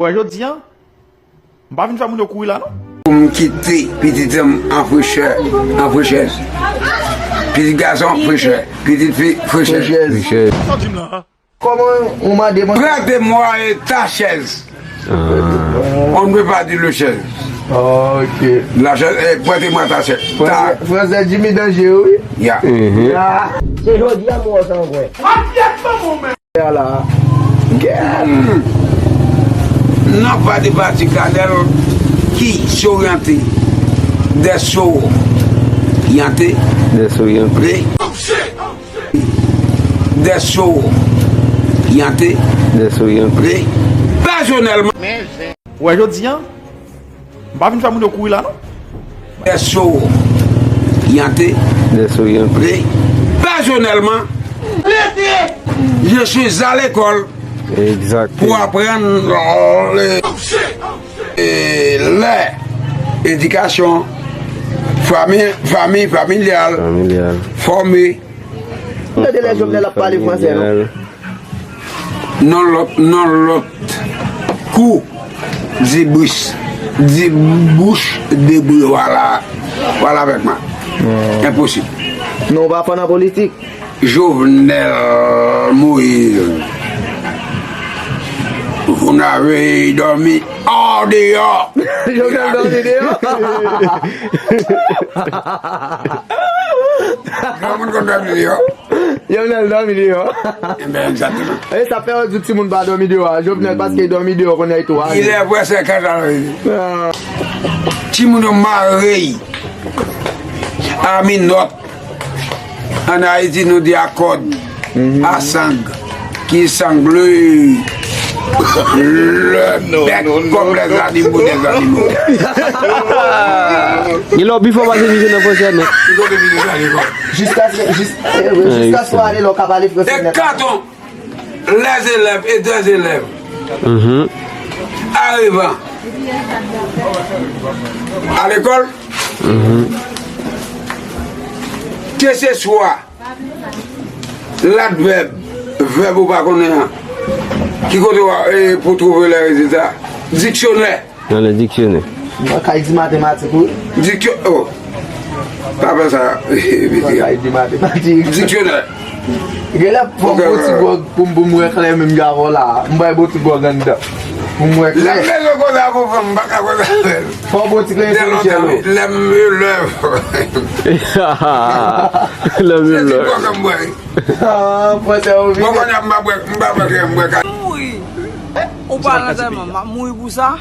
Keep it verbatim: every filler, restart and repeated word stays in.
Wè, jodi a, m pa vin fè moun yo kouri la, non. Pou m kite pitit an an frechè, an frechè. Pitit gason, frechè. Pitit fi, frechè. Frechè. Sa w di m la? Kòman ou mande mwen? Prêtez-moi ta chaise. On ne peut pas dire le chaise. Ok. La chaise, eh, prêtez-moi ta chaise. Franse, franse Jimmy danje, wi. Ya. Se jodi a m wè w san kwè. Ala. Nan pati pati Kanèl ki soryante, dèsoryante, dèsoryante, dèsoryante, dèsoryante, pèsonèlman. Wè, jodi a, m pa vin fè moun yo kouri la, non. Dèsoryante. Dèsoryante. Personnellement, je suis à l'école pour apprendre euh, les, les éducations famille, famille familiale, formée. Tande lè Jovenel ap pale franse, non? Non lòt, non lòt kou di bouch, di bouch de bouch, voilà, voilà avec moi. Enposib. Non, ou pa fò nan politik. Jovenel Moïse, vous n'avez dormi hors dehors. Jovenel dòmi deyò. Granmoun konn dòmi deyò. Jovenel dòmi deyò. Enben, egzakteman. E sa fè yo di timoun pa dòmi deyò a. Jovenel, paske li dòmi deyò, kounye a li tou ale. Il est presque quatre heures. Timoun yo mare a minòt. An Ayiti, nou di a kòd, a sang, ki sangle le bèk kòm lèzanimo dèzanimo. Gen lè w pi fò pase vije nan fransè, non? Ki kote vije sa li fò? Jiskaske, jis, eh, wi, jiskaske w ale la w ka pale franse nèt. Ekatons les élèves et des élèves arrivant à l'école, que ce soit l'adverbe, vèb ou pa konnen an, ki kote w a, e, pou trouve les résultats, diksyonè. Nan le diksyonè. Mwen kay di matematik, wi. Diksyo-, oh. Pa fè sa, piti. Mwen kay di matematik. Diksyonè. Gen lè fò m bon ti gwòg pou m, pou m wè klè menm jan avè w la. M bay bon ti gwòg anndan. Pou m wè klè. Lè m bezwen koze avè w, m pa ka koze avè l. Fò bon ti klè sou Michel, wi. Lè m lèv. Lè m lèv. Se ti gwòg m bwè. Ah, franse ou vini. Bon, kounye a m pa bwè, m pa bwè klè, m bwè ka. Mouri. Ou pa nan antèman, m ap mouri pou sa.